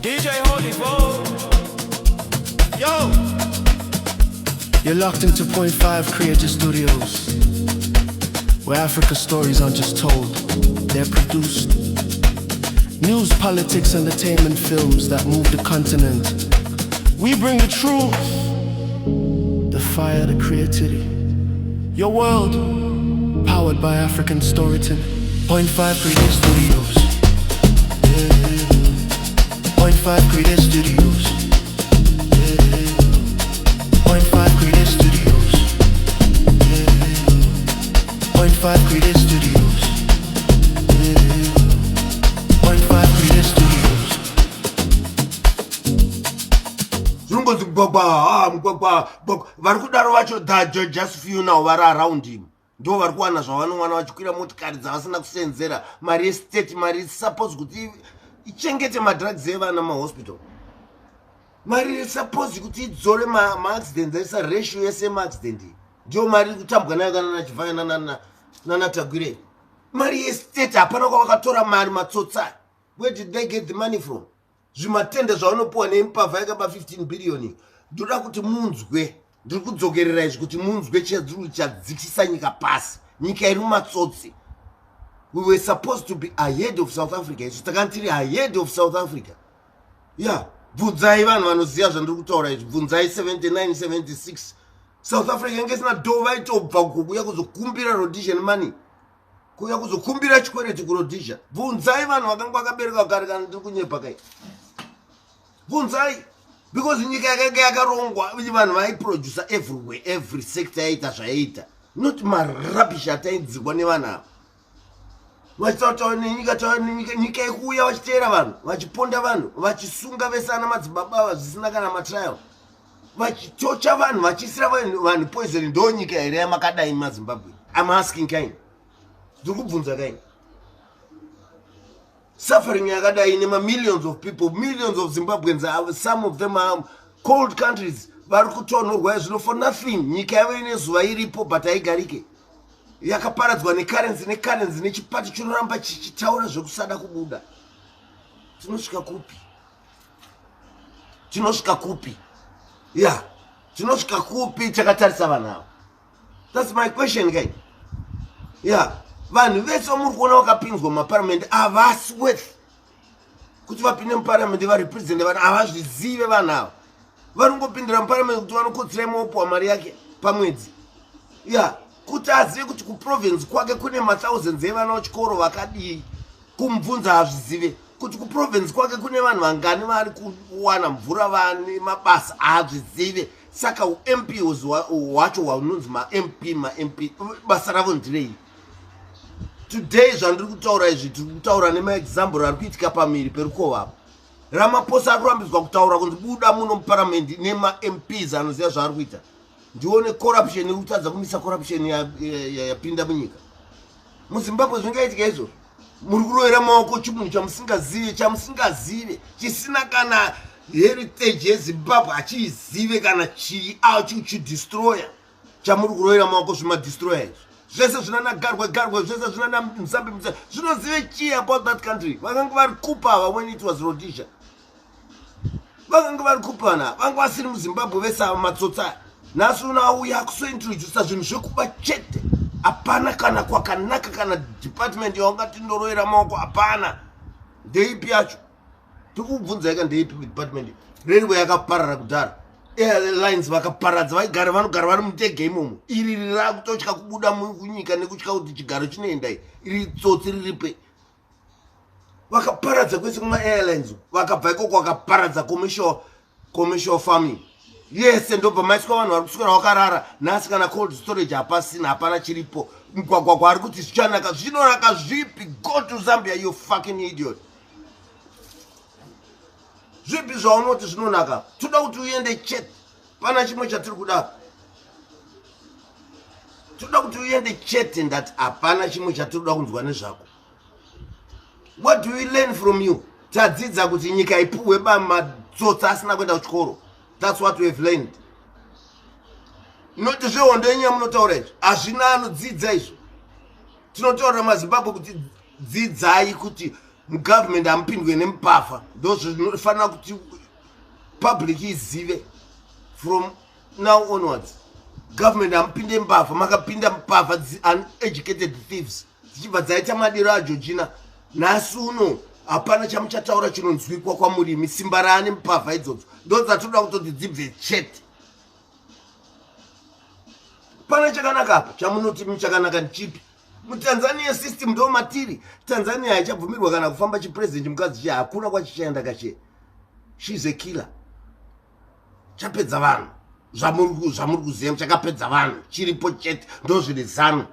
DJ Holy Bo. Yo! You're locked into Point 5 Creative Studios, where Africa stories aren't just told, they're produced. News, politics, entertainment films that move the continent. We bring the truth, the fire, the creativity. Your world, powered by African storytelling. Point 5 Creative Studios. Yeah. Point 5 Creative Studios. Yeah. Point 5 Creative Studios. Yeah. Point 5 Creative Studios. Yeah. Point 5 Creative Studios. Zvinongonzi mugwagwa, ah, mugwagwa gwagwa. Vari kudaro vacho, the just few now vari around him ndo vari kuwana zvavanowana, vachikwira motikari dzavasina kusenzera, mari yestate, mari suppose kuti ichengete madrugs evana mahospital, mari suppose kuti idzore maaccidents, aisa ratio yese yemaaccident, ndiyo mari iri kutambwa nayo kana nachivhaya nanaTagwirei. Mari yestate hapana kwavakatora mari, matsotsa. Where did they get the money from? Zvimatende zvavanopiwa neimbavha yakaba 15 billion. Ndoda kuti munzwe, ndiri kudzokerera izvi kuti munzwe chadzikisa nyika pasi. Nyika iri mumatsotsi. We were supposed to be ahead of South Africa. Isu takanga tiri ahead of South Africa. Ya, yeah. Bvunzai vanhu vanoziva zvandiri kutaura izvi. Bvunzai 79, 76, South Africa inge isina do, vaitobva kuuya kuzokumbira Rhodesian money, kuuya kuzokumbira chikwereti kuRhodesia. Bvunzai vanhu vakanga vakabereka kare kana ndiri kunyepa kai. Bvunzai, because nyika yakanga yakarongwa, vanhu vaiproducer everywhere, every sector yaita zvaiita, not marubbish ataidzikwa nevanhu ava vachitaura nenyika, nyika yekuuya vachiteera vanhu, vachiponda vanhu, vachisunga vese ana madzibaba ava zvisina kana matrial, vachitocha vanhu, vachiisira vanhu poison. Ndo nyika here yamakadai maZimbabwe? I'm asking kind, ndiri kubvunza kaini. Suffering yakadai nemamillions of people, millions of Zimbabweans, some of them are cold countries, vari kutonhorwa zvino for nothing. Nyika yavo ine zuva iripo, but haigarike, yakaparadzwa necurrency, necurrency nechipati chinoramba chichitaura zvekusada kubuda. Tinosvika kupi? Tinosvika kupi? Ya, tinosvika kupi takatarisa vanhu ava? That's my question kai. Ya, vanhu vese vamuri kuona vakapinzwa mumaparamende havasi worth kuti vapinde muparamende varepresente vanhu. Havazvizive vanhu ava. Vari kungopindira muparamende kuti vanokotsira imopowa mari yake pamwedzi. Ya, kuti azive kuti kuprovince kwake kune mathousands evana vechikoro vakadii, kumubvunza hazvizive. Kuti kuprovince kwake kune vanhu vangani vari kuwana mvura, vane mabasa, haazvizive. Saka uMP hwacho hwanonzi maMP, maMP basa ravo ndirei today? Zvandiri kutaura izvi, tiri kutaura nemaexample ari kuitika pamiri perukova apo. Ramaphosa ari kurambidzwa kutaura kunzi buda muno muparamendi nemaMPs anoziva zvaari kuita. Ndione corruption iri kutadza kumisa corruption yapinda munyika muZimbabwe. Zvingaitika izvozvo? Muri kurovera maoko chimunhu chamusingazive, chamusingazive, chisina kana heritage yeZimbabwe, hachiizive kana chii, chidestroyer chamuri kurovera maoko. Zvimadestroyer izvi zvese zvinana Garwe Garwe, zvese zvinana Muzambi Muzambi, zvinozive chii about that country? Vakanga vari kupa ava when it was Rhodesia? Vakanga vari kupana, vanga vasiri muZimbabwe vese ava, matsotsa. Nhasi unauya kusointrodusa zvinhu zvekuba chete. Hapana kana kwakanaka, kana department yaungati ndorovera maoko hapana. Ndeipi yacho? Tiri kubvunzaika, ndeipi department? Railway yakaparara kudhara, airlines vakaparadza, vaigara, vanogara vari mutege imomo. Iri rirakutotya kubuda munyika nekutya kuti chigaro chinoenda. Iri tsotsi riripe. Vakaparadza kwese kumaairlines, vakabva ikoko vakaparadza commercial farming yese, ndobva maiswa vanhu vari kuswera vakarara nhasi. Kana cold storage hapasina, hapana chiripo. Mugwagwagwa ari kuti zvichanaka, zvinonaka zvipi? Go to Zambia, you fucking idiot. Zvipi zvaunoti zvinonaka? Toda kuti uende chete, pana chimwe chatiri kuda. Toda kuti uende chete. Ndati hapana chimwe chatiri kuda kunzwa nezvako. What do we learn from you? Tadzidza kuti nyika ipuhwe bamatsotsa asina kuenda kuchikoro. That's what we have learned. Noti zvehondo yenyu yamunotaura izvi hazvina anodzidza izvo. Tinotaurira maZimbabwe kuti dzidzai kuti Mugovernment hamupindwe nemupavha. Ndozvinofanira kuti public izive from now onwards. Government hamupinde mbavha. Makapinda mbavha, uneducated thieves, dzichibva dzaita madiro aGeorgina. Nhasi uno hapana chamuchataura chinonzwikwa kwamurimi. Simba raane mbavha idzodzo ndo dzatoda kutoti dzibve chete. Pana chakanaka apa chamunoti chakanaka ndichipi? MuTanzania system ndo matiri. Tanzania haichabvumirwa kana kufamba chipresident mukadzi che, hakuna kwachichaenda kache. She's a killer. Chapedza vanhu. Zvamuri kuziva chakapedza vanhu chiripo chete, ndo zviri ZANU.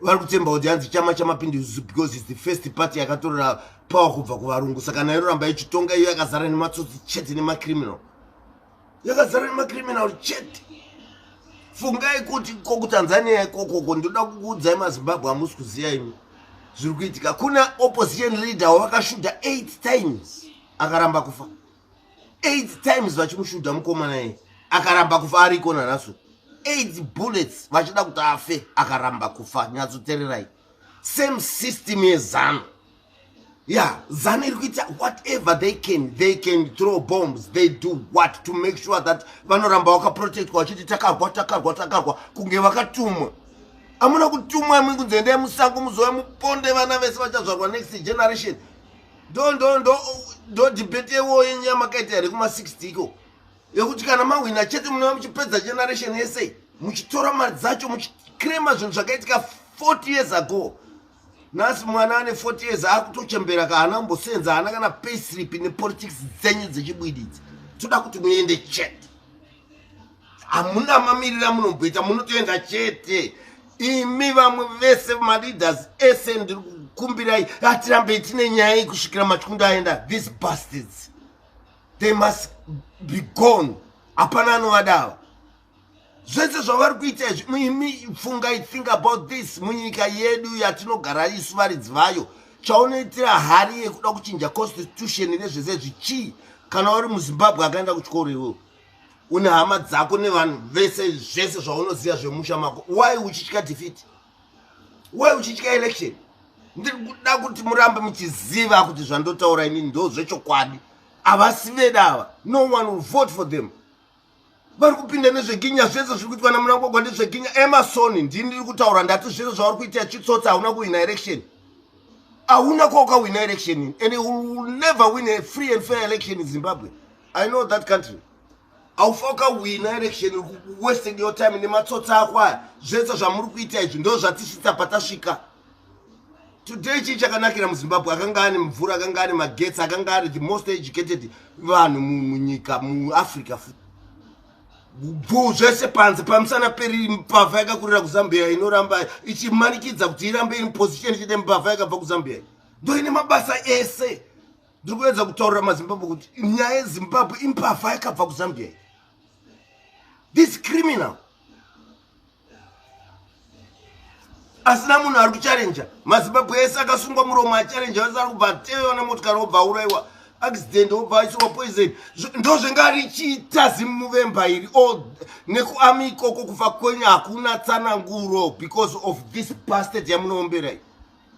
Vari kutemba kuti hanzi Chama chaMapinduzi because is the first party yakatorera power kubva kuvarungu, saka nairoramba ichitonga. Iyo yakazara nematsotsi chete, nemacriminal, yakazara nemacriminal chete. Fungai kuti kokuTanzania ikokoko, ndoda kukuudzai maZimbabwe, hamusi kuziva imi zviri kuitika. Kuna opposition leader wavakashuta 8 times akaramba kufa. 8 times vachimushuta mukomana iye, akaramba kufa. Ariko nanhasi. 8 bullets vachida kuti afe, akaramba kufa. Nyatsotererai, same system yeZANU ya ZANU iri kuita whatever they can. They can throw bombs, they do what to make sure that vanoramba vakaprotectwa, vachiti takarwa, takarwa, takarwa, kunge vakatumwa. Hamuna kutumwa mwi kunzi endai musango muzova muponde vana vese vachazvarwa next generation. Ndo ndo ndo ndo debate yewo yenyaya makaita here kuma60 iko, yekuti kana mahwina chete munova muchipedza generation yese, muchitora mari dzacho, muchikrema zvinhu zvakaitika 40 years ago. Nhasi mwana ane 40 years akutochembera, kaana kumbosenza, haana kana payslip. Nepolitics dzenyu dzechibwididzi, toda kuti muende chete. Hamuna mamirira munomboita, munotoenda chete imi. Vamwe vese maleaders ese, ndiri kukumbirai, hatirambei tine nyaya iyi kusvikira Machikunda aenda. These bastards, they must be gone. Hapana anovadava. Zvese zvavari kuita izvi, imi fungai, think about this. Munyika yedu yatinogara isu varidzi vayo, chaunoitira hari yekuda kuchinja constitution nezvese zvichii? Kana uri muZimbabwe akaenda kuchikoro, iwewo une hama dzako nevanhu vese, zvese zvaunoziva zvemusha mako, why uchitya defeat? Why uchitya election? Ndiri kuda kuti murambe muchiziva kuti zvandotaura inini ndo zvechokwadi. Havasi vedu ava. No one will vote for them. Vari kupinda nezveginya. Zvese zviri kuitwa naMnangagwa ndezveginya. Emmerson, ndini ndiri kutaura. Ndati zvese zvavari kuita chitsotsi. Hauna kuwina election, hauna kwaukawina election, and you will never win a free and fair election in Zimbabwe. I know that country. Haufa ukawina election, wasting your time nematsotsi ako aya. Zvese zvamuri kuita izvi ndo zvatisvitsa patasvika today. Chii chakanakira muZimbabwe? Akanga ane mvura, akanga ane magetsi, akanga ari the most educated vanhu munyika, muAfrica futi. Bvu zvese panze pamusana peri mbavha yakakurira kuZambia, inoramba ichimanikidza kuti irambe iri position chete. Mbavha yakabva kuZambia ndo ine mabasa ese. Ndiri kuedza kutaurira maZimbabwe kuti nyaya yeZimbabwe, imbavha yakabva kuZambia, this criminal asina munhu ari kucharenja. MaZimbabwe ese akasungwa muromo acharenja vese ari kubva atevewa nemotikari, obva aurayiwa, accident, obva aisirwa poison. Ndo zvengarichiita zimuvemba iri nekuami ikoko. Kufa kwenyu hakuna tsananguro because of this bastard yamunoombera iyi.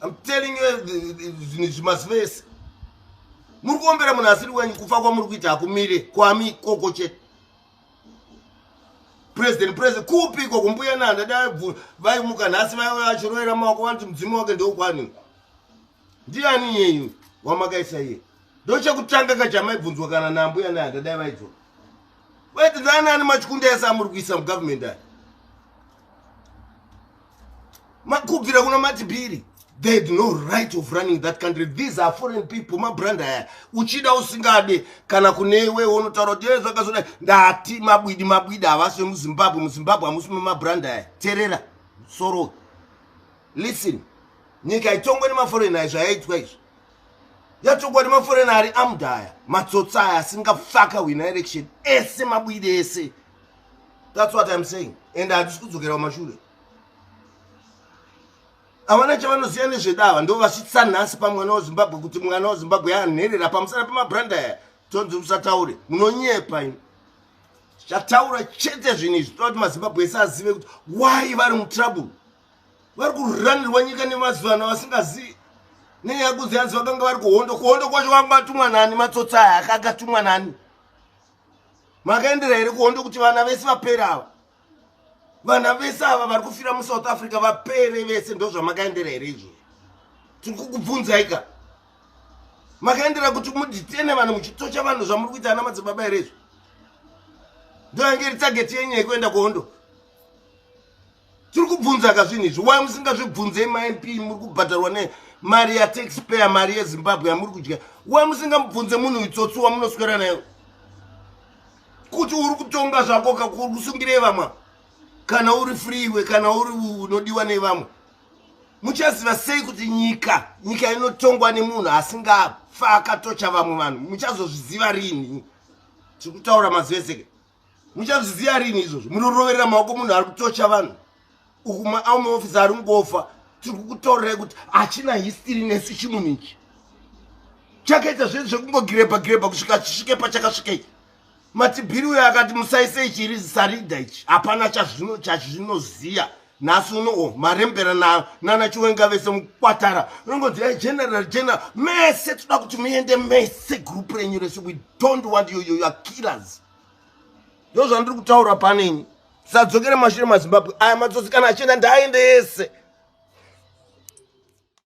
I'm telling you, zvinhu izvi mazuva ese muri kuombera munhu asiri wenyu. Kufa kwamuri kuita hakumire kwami ikoko chete. President, president kupi ikoko? Mbuya Nanda dai vaimuka nhasi vaiva vachirovera maoko, vanoti mudzimu wake ndokwani? Ndiani iyeyu wamakaisa iye? Ndochekutanga kachamaibvunzwa kana naMbuya Nanda dai vaidzoka, vaiti ndanani machikunda ese amuri kuisa mugovernment aya? Kubvira kuna Matibiri, they had no right of running that country. These are foreign people, mabrand aya. Uchida usingade, kana kunewe unotaura kuti ye zvakazodai, ndati mabwidi, mabwidi, havasi vemuZimbabwe. MuZimbabwe hamusi memabrand aya. Teerera soro, listen. Nyika itongwe nemaforeign aya. Zvayaitwa izvi, yatongwa nemaforeign ari amud aya, matsotsi aya asingafaka wina election ese, mabwidi ese. That's what I'm saying, and hatisi kudzokera kumashure. Havana chavanoziva nezvedava. Ndo vasvitsa nhasi pamwana weZimbabwe, kuti mwana weZimbabwe yanherera pamusana pemabranda aya. Tonzi musataure, munonyepa imi. Chataura chete zvinhu izvi, toda kuti maZimbabwe ese azive kuti why vari mutrouble. Vari kuranirwa nyika nemazivano vasingazivi. Nenyaya yekuzi hanzi vakanga vari kuhondo, kuhondo kwacho vanga vatumwa nani? Matsotsi aya akakatumwa nani? Makaendera here kuhondo kuti vana vese vapere ava? Vana vese ava vari kufira muSouth Africa vapere vese, ndo zvamakaendera here izvozvo? Tiri kukubvunzai ka. Makaendera kuti mudetene vanhu, muchitocha vanhu zvamuri kuita ana madzibaba here izvo? Ndo yange iri target yenyu yekuenda kuhondo? Tiri kubvunza ka zvinhu izvi. Why musingazvibvunzei maMP? Muri kubhadharwa nemari yataxpayer, mari yeZimbabwe yamuri kudya. Why musingamubvunze munhu itsotsi wamunoswera nayo kuti uri kutonga zvako kakusungirei vamwe? Kana uri free iwe, kana uri unodiwa nevamwe, muchaziva sei kuti nyika inotongwa nemunhu asingafa akatocha vamwe vanhu? Muchazozviziva rini? Tiri kutaura mazuva eseke. Muchazviziva rini izvozvo? Munoroverera maoko munhu ari kutocha vanhu uku, maarmy officer ari kungofa. Tiri kukutaurirai kuti hachina history nesu chimunhu ichi. Chakaita zvedu zvekungogirebha girebha kusvika chisvike pachakasvika ichi. Matibhiri uyo akati musaisei chiri saridha ichi, hapana chazvinoziya. Nhasi uno marembera nana Chiwenga vese mukwatara unongonzi, "Hey, general, general." Mese toda kuti muende mese, group renyu rese. We don't want you, you are killers. Ndo zvandiri kutaura paneni. Sadzokere mashure maZimbabwe aya matsotsi. Kana achienda, ndaaende ese.